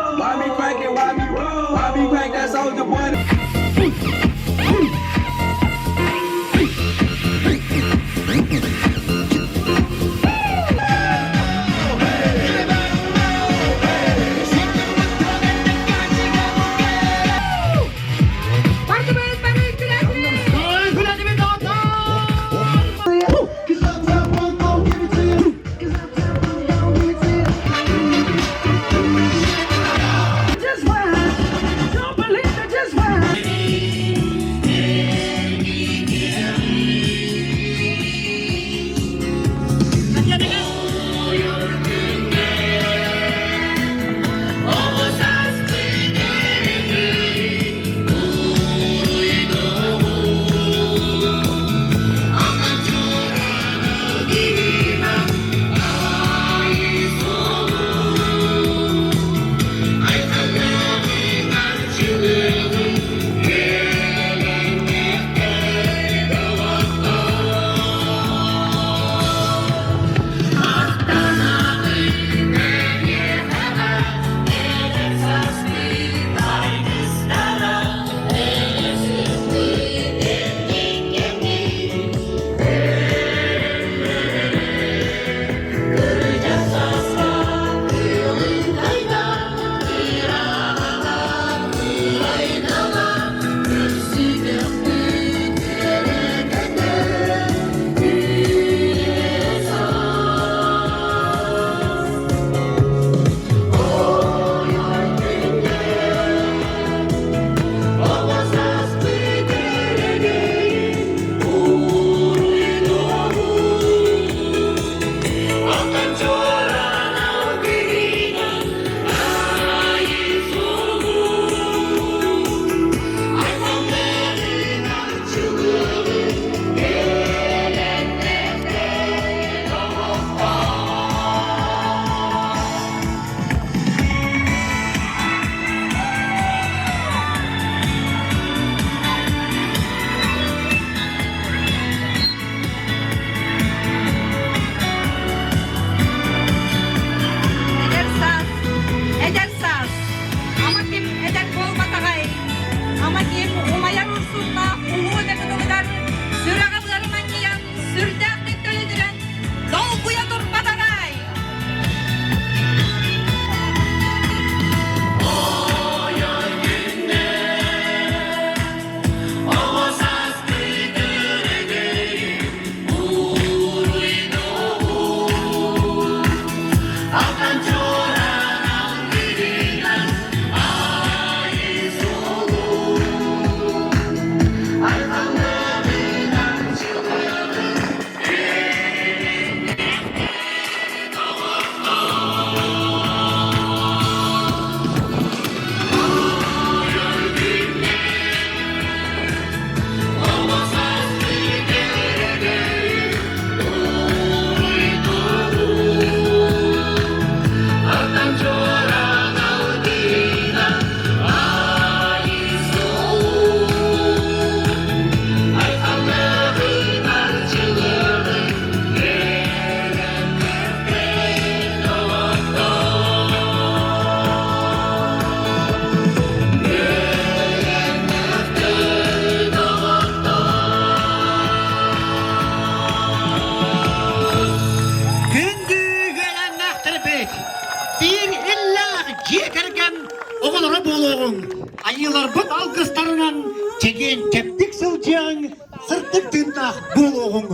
Сылдьыаҕыҥ, сырдык тыыннаах буолуоҕуҥ.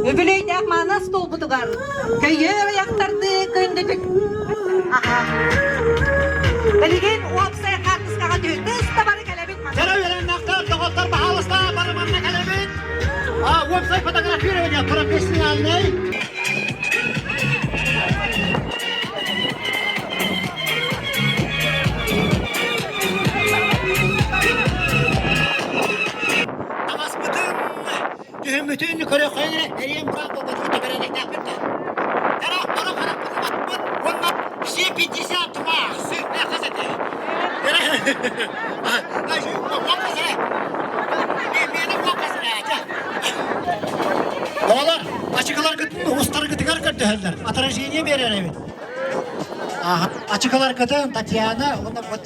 Үбүлүөйдээх мааны остуолбутугар көйгө аяктарды күндүтүк Аха. Билигин уопсай хаартыскаҕа түһүтэ бары кэлэбит. Кэрэ үөрэннэхтэр, доҕоттор, баһаалыста, бары манна кэлэбит. Уопсай фотографирование профессиональный. Таҥаспытын түһүммүтүн көрөххөйөн эрэ эриэн бураан буолбатах тэбэрэлэхтээхпит да. Тара торо харахпытын аппыт уонна все 52 сыһна хас этэ. Оҕолор, ачыкыларгытын устаргытыгар көрдөһөллөр. Отражение биэрэр эбит. Ачыкыларгытын Татьяна уонна вот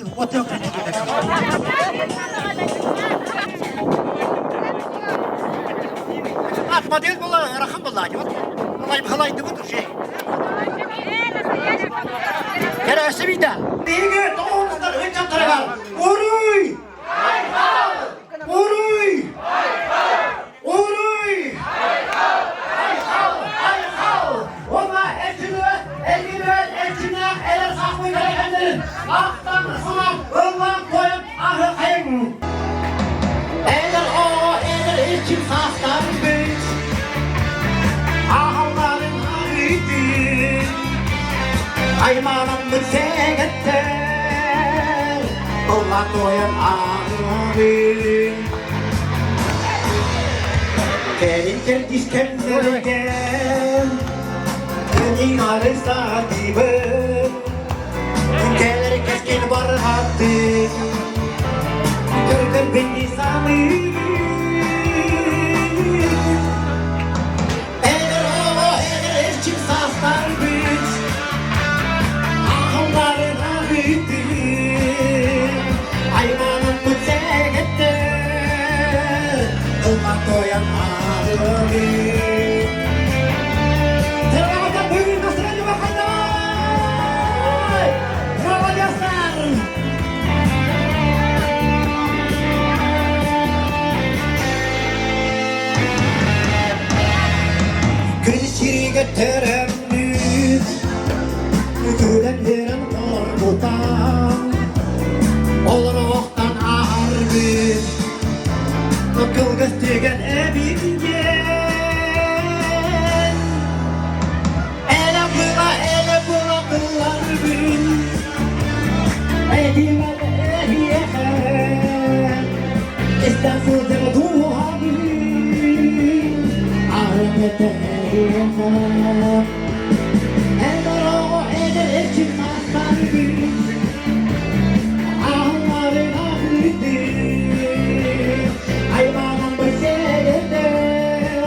Модель була ыарахан буолла Халайдыбыт уже. Кэрээсэ бида. Биһиги тоҕуһуннар ыччаттарыгар Уруй! Уруй! Уруй! Айхал! Айхал! Уонна эрчимнээх, эргимэт, эрчимнээх эрэр сахмый бэрэгэннэрин ахтан санаан, ыллаан туойан аһыахайыҥ! Эдэр оҕо эдэр эрчим саастарбыт, аҕалларын арыытын, айманаммыт сэгэттэр, ыллаан туойан ааҕыҥ. Кэлин кэрдиис кэмнэригэр Кыниҥары саатыыбын Кэлэр кэскил барҕаттыы Көргөр бини саныыбын Эдэр оҕо эдэр эрчим саастарбыт Аҕалларын аҕыытын Айманаммыт сэгэттэр Ыллаан туойан ааҕыҥ Террата бүгүн настроение бахайдай! Молодецтар! Күн сиригэр төрөммүт, күлэн үөрэн олорбутам, олоруохтан аарбыт, кылгас түгэн эбит диэн. Элэ була, элэ була кылларбын, этимэр эһиэхэ, истэн сылдьар дууһабын, арыҥыта эһиэхэ. Эдэр оҕо эдэр эрчим саастарбын, аһылларын аһыытын, аймаҕым сэрэтэр.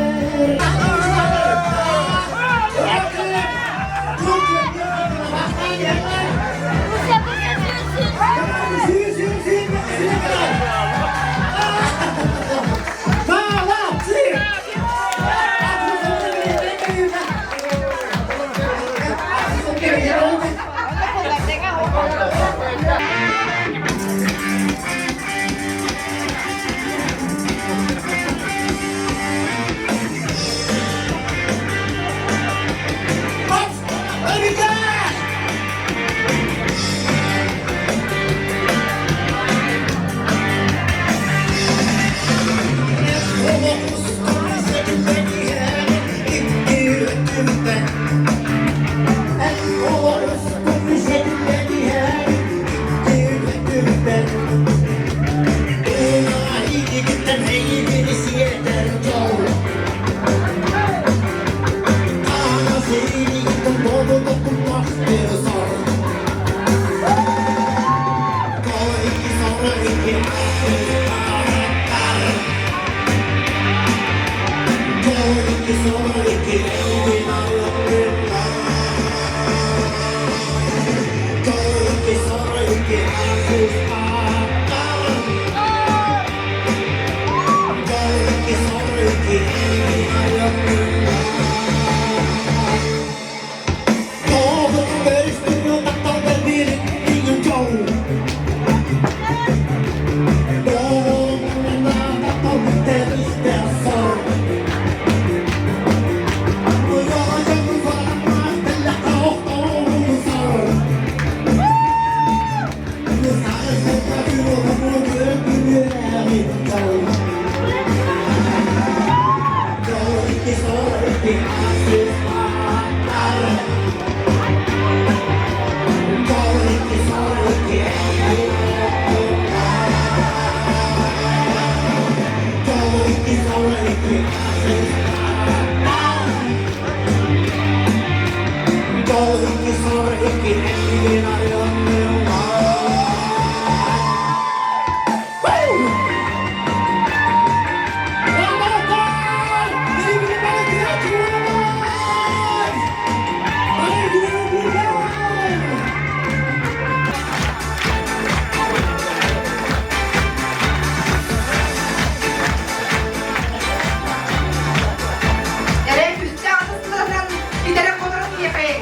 Эрэ күстэ атыс тылынан итэрэн-хоторон иэхэйин.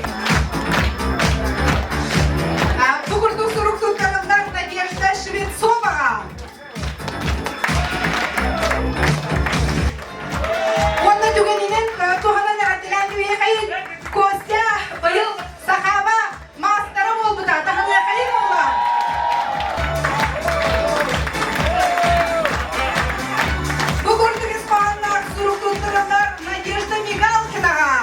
Бу курдук сурук туттарыллар Надежда Швецоваҕа. Уонна түгэнинэн туһанан эҕэрдэлээн үөхэйин Костя быйыл Сахаба маастара буолбута таһыныахайын буолла. Бу курдук испааннаах сурук туттараллар Надежда Мигалкинаҕа.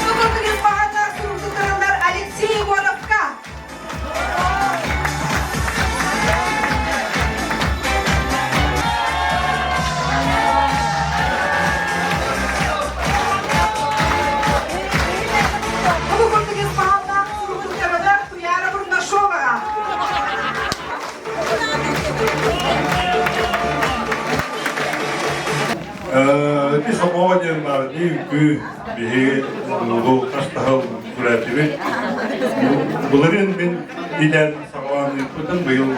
Бу курдук испааннаах сурук туттараллар Алексей Егоровка. Бу курдук испааннаах сурук туттараллар Туяра Бурнашоваҕа. Ити сомоҕо диэн баар дии үҥкүү биһиги бу хастаһыл күрээтибит. Былырыын мин иитэн саҕалаан ыыппытым, быйыл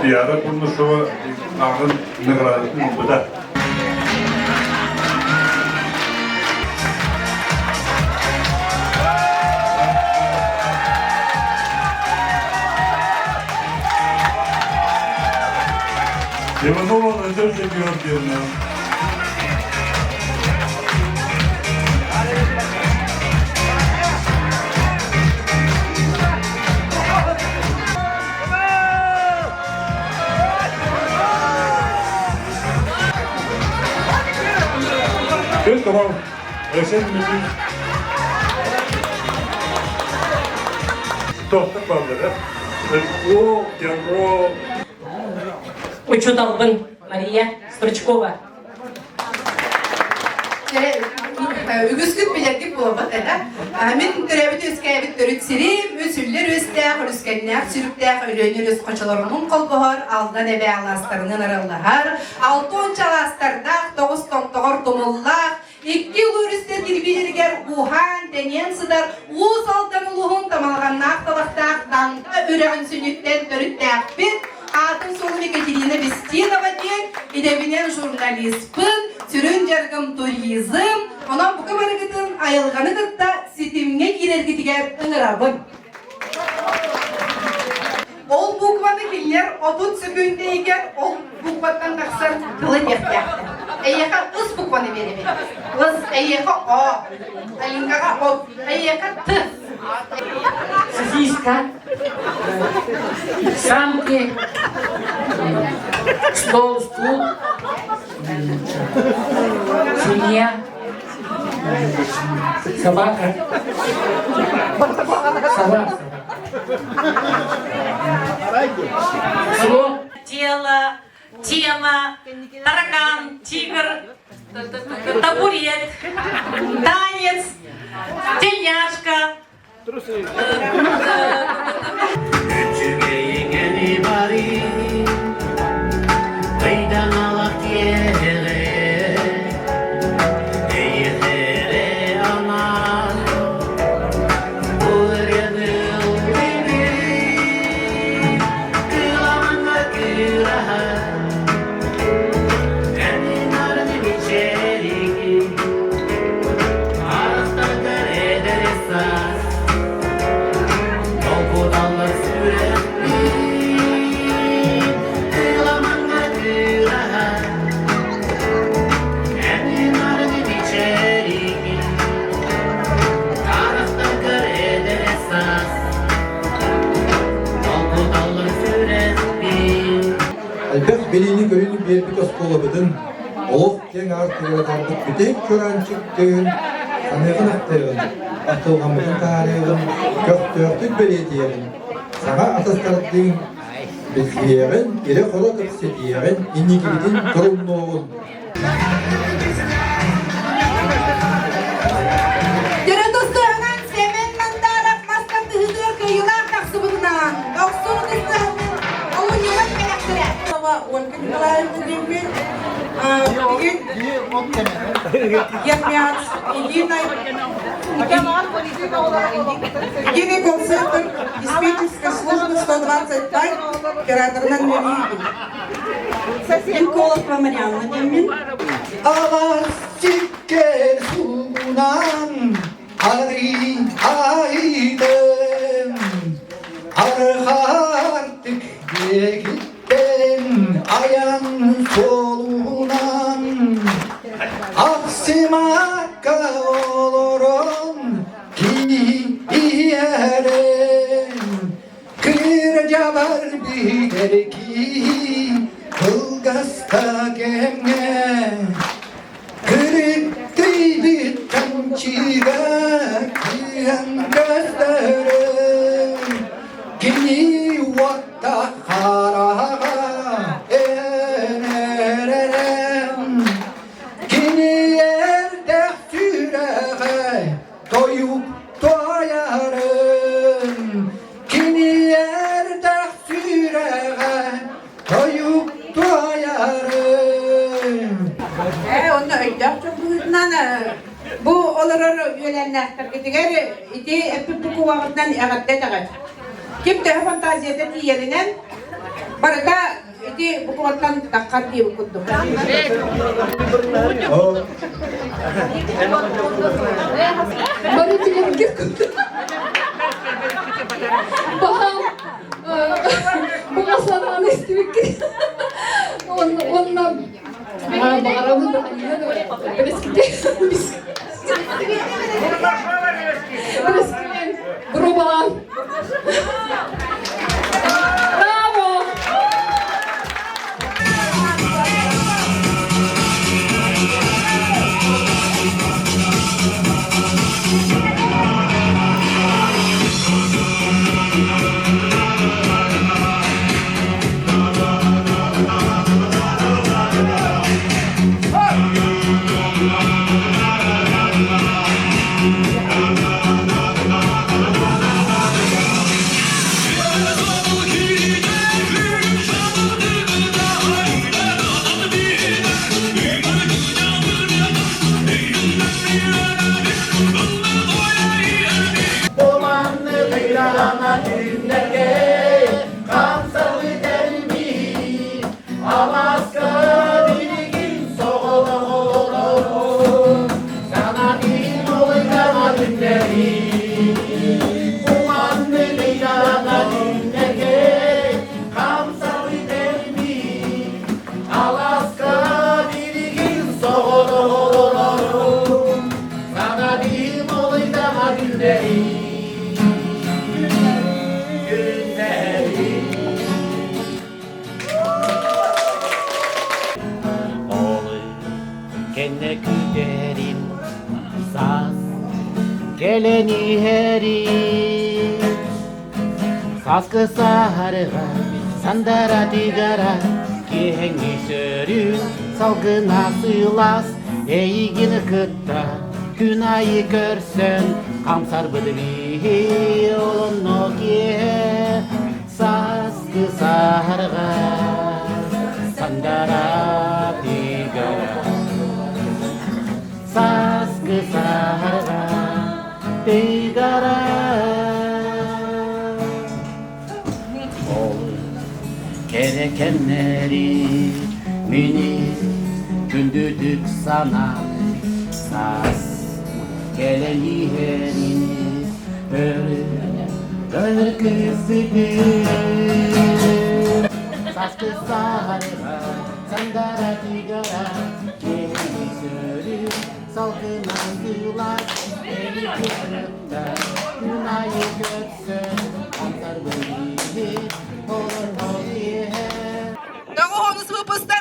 Туяра Бурнашова ааҕын наградатын ылбыта. Иванова Надежда Георгиевна. Күн tamam. Эсен митин Тохтор баллары. О, Герро. Учуталбын Мария Стручкова. Үгүскүт билэргит буолбат этэ. Мин төрөөбүт үөскээбит төрүт сирим, үс үллэр үөстээх, өрүскэннээх сүрүктээх Өлүөнэ өрүс хочолорунун холбоһор, Алдан эбэ алаастарынан араллаһар, 60 алаастардаах, тоҕус томтоҕор тумуллаах, икки улуу өрүстэр кирбиилэригэр уһаан, тэнийэн сытар Уус Алдан улууһун тамалҕаннаах талахтаах Таҥха үрэҕин сүнньүттэн төрүттээхпит. Аатым-суолум Екатерина Бестинова диэн, идэбинэн журналиспын, сүрүн дьарыгым туризм. Онон бука барыгытын айылҕаны кытта ситимҥэ киирэргитигэр ыҥырабын. Ол букваны кинилэр 30 сөкүүндэ иһигэр ол букваттан тахсар тылы диэхтээхтэр. Эйиэхэ ыс букваны биэрэбин. Ыс, эйиэхэ О, Алинкаҕа О, эйиэхэ Т. Сосиска, самки, стол, стул, свинья, собака, сова. Слон. Тело, тема, таракан, тигр, табурет, танец, тельняшка. Элбэх билиини-көрүүнү биэрбит оскуолабытын олох киэҥ аартыгар атаарбыт бүтэһик чуораанчык тыын саныаҕын ахтыаҕын. ахтылҕаммытын таһаарыаҕын, көхтөөхтүк бэлиэтиэҕин, саҥа атастардыын билсиэҕин, ирэ-хоро кэпсэтиэҕин, инникибитин торумнуоҕун. Дьөрө тустуһунан Сэмэн Мандаров мас тардыһыытыгар кыайыылаах тахсыбытынан Дохсун ытыстыһынын олунньулар бэлэхтэрэ. Ольга Николаевна диэммин билигин Ермяц единый единый колл-центр диспетчерской службы 125 операторынан үлэлиибин. Мин Марианна диэммин. Авас сиккер суунан арый айдым Архартык диэкиттэн айан суолунан Ахсымакка олорон киһиэрэн Кырдьабар биһигэркии кылгаста кэмҥэ Кырыктыйбыт чанчыга кыһан көстөрүм Кини уотта хараҕа энэрэрем Кини эрдэх сүрэҕэ тойук туойарын Кини эрдэх сүрэҕэ тойук туойарын Ээ, онно өйдөөх дьон быһыытынан бу олорор үөлээннээхтэргитигэр ити эппит букубаҕытынан эҕэрдэ этэҕит. Ким төһө фантазията тиийэринэн барыта ити букубаттан таххар диэбит курдук. Бары тилэргэ Баһаам баҕа санааны истибиккит. Онно баҕарабын Бырубалаан. Браво! Кэннэ күтэрим саас кэлэн иһэрим Сааскы саһарыга сандара тигара киэһэҥҥи сөрүүн салгына сылаас эйигин кытта күн айы көрсөн хамсарбыт биһи олонно киэһэ сааскы саһарга сандара тигара сааскы саһарга тигара Ол кэрэ кэмнэри мини күндүтүк санаан саас кэлэн иһэрин өр өр күүппүтүм Сааскы саһарга сандара тигара киһини сөрү салгынан сылаас эли кытта күн айы көрсөн Тоҕуһунус выпуста.